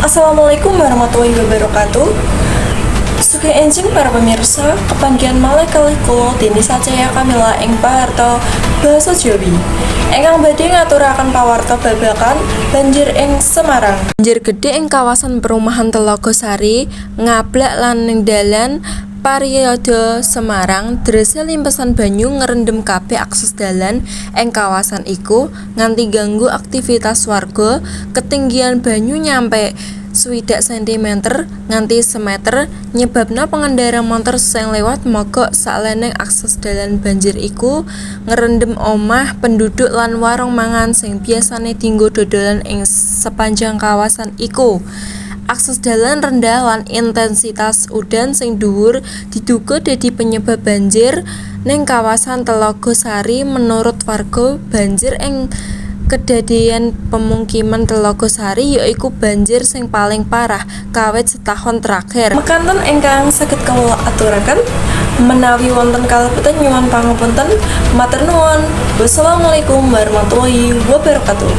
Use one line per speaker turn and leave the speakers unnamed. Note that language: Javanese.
Assalamualaikum warahmatullahi wabarakatuh. Sugeng enjing para pemirsa, kepanggihan malih kalih kula Denisa Cahya Kamila ing pawarta Basa Jawi. Ingkang badhe ngaturaken pawarta babagan banjir ing Semarang. Banjir gedhe ing kawasan perumahan Telogosari, Ngablak lan ning dalan Pariyada Semarang. Drese limpesan banyu ngerendem kabeh akses dalan ing kawasan iku nganti ganggu aktivitas warga. Ketinggian banyu nyampe 60 cm nganti semeter, nyebabna pengendara montor sing lewat mogok saklene akses dalan. Banjir iku ngerendem omah penduduk lan warung mangan sing biasane dinggo dodolan ing sepanjang kawasan iku. Akses dalan rendah lan intensitas udan sing dhuwur diduga dadi penyebab banjir ning kawasan Telogosari. Menurut warga, banjir ing kedadeyan pemukiman Telogosari yaiku banjir sing paling parah kawit setahun terakhir. Mekanten ingkang saged kawula aturaken, menawi wonten kaleputan nyuwun pangapunten. Matur nuwun. Wassalamualaikum warahmatullahi wabarakatuh.